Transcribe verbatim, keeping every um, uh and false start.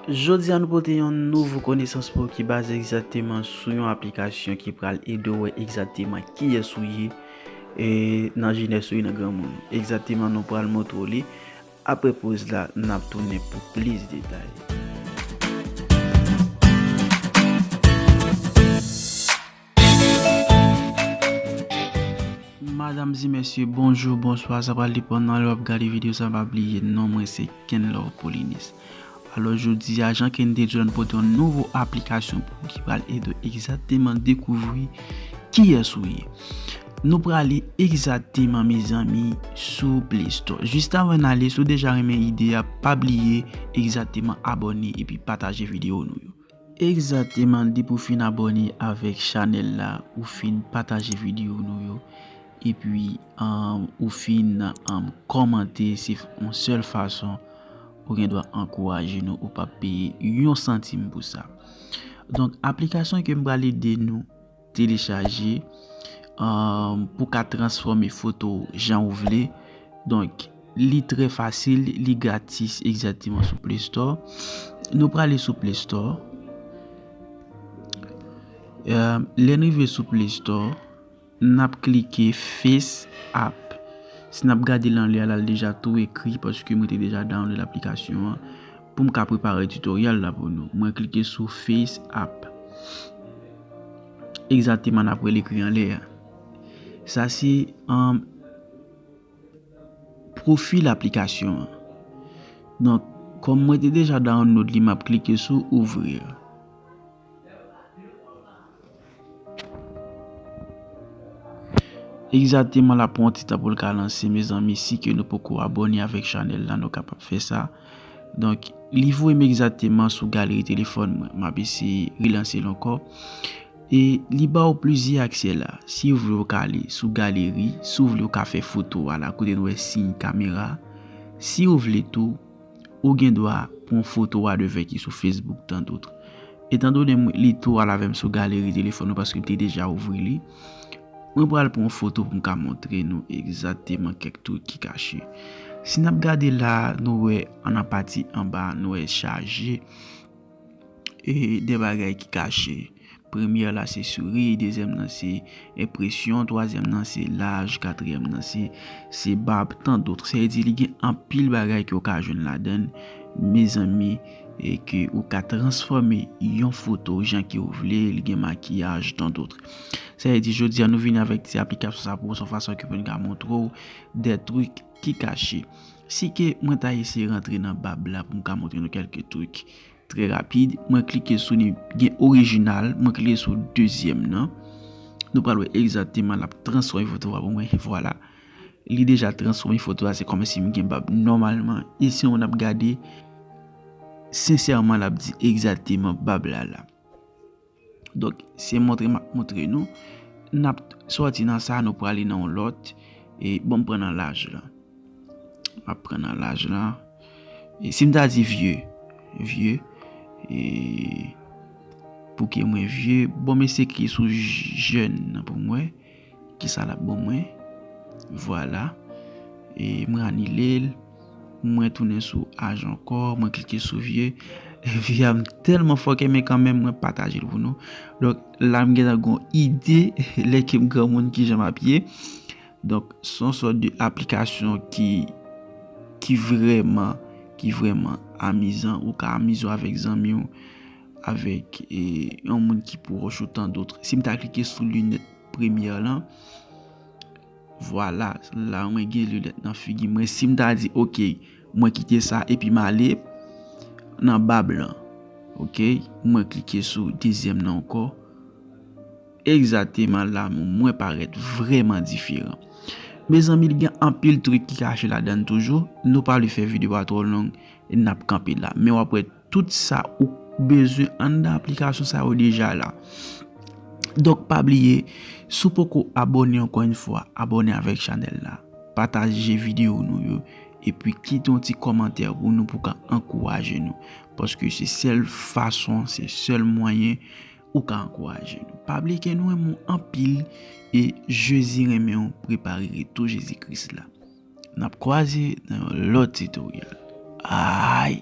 Jodi a nou pote yon nouvo konesans pou ou ki baze egzakteman sou yon aplikasyon ki pral ede w wè egzakteman kiyès ou ye, e, nan jenès ou ye, nan granmoun ou. Egzakteman, nou pral montre w li. Apre poz la, n ap tounen pou plis detay. Madam e mesye, bonjou, bonswa, sa pral depann nan lè w ap gade videyo sa, pa bliye non mwen se Kenlove Polines. Alò, jodi a, jan ke n te di w la, n pote yon nouvo aplikasyon pou ou ki pral ede w egzakteman dekouvri kiyès ou ye. Nou prale egzakteman, mezanmi, sou Play Store. Jis avan n ale, si w deja renmen ide a, pa bliye egzakteman abòne epi pataje videyo nou yo. Egzakteman, depi w fin abòne avèk chanèl la, ou fin pataje videyo nou yo, epi, um, ou fin, um, kòmante, se yon sèl fason ou gen dwa ankouraje nou, ou p ap peye yon santim pou sa. Donk, aplikasyon ke m pral ede nou telechaje, um, pou ka transfòme foto w jan ou vle. Donk, li trè fasil, li gratis egzakteman sou Play Store. Nou prale sou Play Store. Um, lè n rive sou Play Store, n ap klike Face App. Si n ap gade l anlè a, l al deja tou ekri, paske mwen te deja download aplikasyon an pou m ka prepare tutorial la pou nou. Mwen klike sou Face App. Egzakteman, n ap wè l ekri anlè a. Sa se, um, pwofil aplikasyon an. Donk, kòm mwen te deja download li, m ap klike sou Ouvrir. Egzakteman, l ap pran yon ti tan pou l ka lanse, mezanmi. Si ke nou poko abòne avèk chanèl la, nou kapab fè sa. Donk, li voye m egzakteman sou galeri telefòn mwen. M ap eseye relanse l ankò. E li ba w plizyè aksè la. Si w vle, w ka ale sou galeri. Si w vle, w ka fè foto a la, kote n wè siy kamera. Si w vle tou, ou gen dwa pran foto a de fè ki sou Facebook, tan dòt. Etan done mwen, li tou al avè m sou galeri telefòn mwen paske m te deja ouvri li. Mwen pral pran yon foto pou m ka montre nou egzakteman kèk trik ki kache. Si n ap gade la, nou wè an, an pati anba, nou wè chaje, e, de bagay ki kache. Premyè la se souri, dezyèm nan se enpresyon, twazyèm nan se laj, katriyèm nan se, se bab, tan dòt. Sa vle di li gen anpil bagay ke w ka jwenn ladan l, mezanmi, e ke ou ka transfòme yon foto jan ke w vle, li gen makiyaj, tan dòt. Sa vle di, jodi a, nou vini avèk ti aplikasyon sa pou w, se yon fason ke pou n ka montre w de trik ki kache. Si ke mwen ta eseye rantre nan bab la pou m ka montre nou kèlke trik trè rapid, mwen klike sou li, gen orijinal, mwen klike sou dezyèm nan. Nou pral wè egzakteman l ap transfòme foto a pou mwen, vwala. Li deja transfòme foto a, se kòmsi m gen bab nòmalman. E si w ap gade, sensèman, l ap di egzakteman bab la la. Donk, se montre m ap montre nou. N ap sòti nan sa, nou prale nan yon lòt. E bon, m pran nan laj la. M ap pran nan laj la. E si m ta di vye, vye, e pou ke mwen vye, bon, m eseye klike sou jèn nan pou mwen. Kisa l ap ban mwen? Vwala. E mwen anile l. Mwen tounen sou aj ankò. Mwen klike sou vye. Vye a m tèlman fòkè, men kanmenm, mwen pataje l pou nou. Donk, la m gentan gon ide, lè ke m granmoun, kijan m ap ye. Donk, se yon sòt de aplikasyon ki, ki vrèman, ki vrèman amizan. Ou ka amize w avèk zanmi w, avèk, e, yon moun ki pwòch ou, tan dòt. Si m ta klike sou linèt premyè lan, vwala, la mwen gen linèt nan figi mwen. Si m ta di, oke, mwen kite sa epi m ale nan bab lan. Oke, mwen klike sou dezyèm nan ankò. Egzakteman, la mwen parèt vrèman diferan. Mezanmi, li gen anpil trik ki kache ladan l toujou. Nou pa vle fè videyo a twò long, n ap kanpe la. Men w ap wè tout sa ou bezwen anndan aplikasyon sa yo deja la. Donk, pa bliye, si w poko abòne, ankò yon fwa, abòne avèk chanèl la. Pataje videyo nou yo. Epi kite yon ti kòmantè pou nou, pou ka ankouraje nou. Paske se sèl fason, se sèl mwayen ou ka ankouraje nou. Pa bliye ke nou renmen w anpil e Jezi renmen w. Prepare retou Jezi Kris la. N ap kwaze nan yon lòt tutorial. Ay!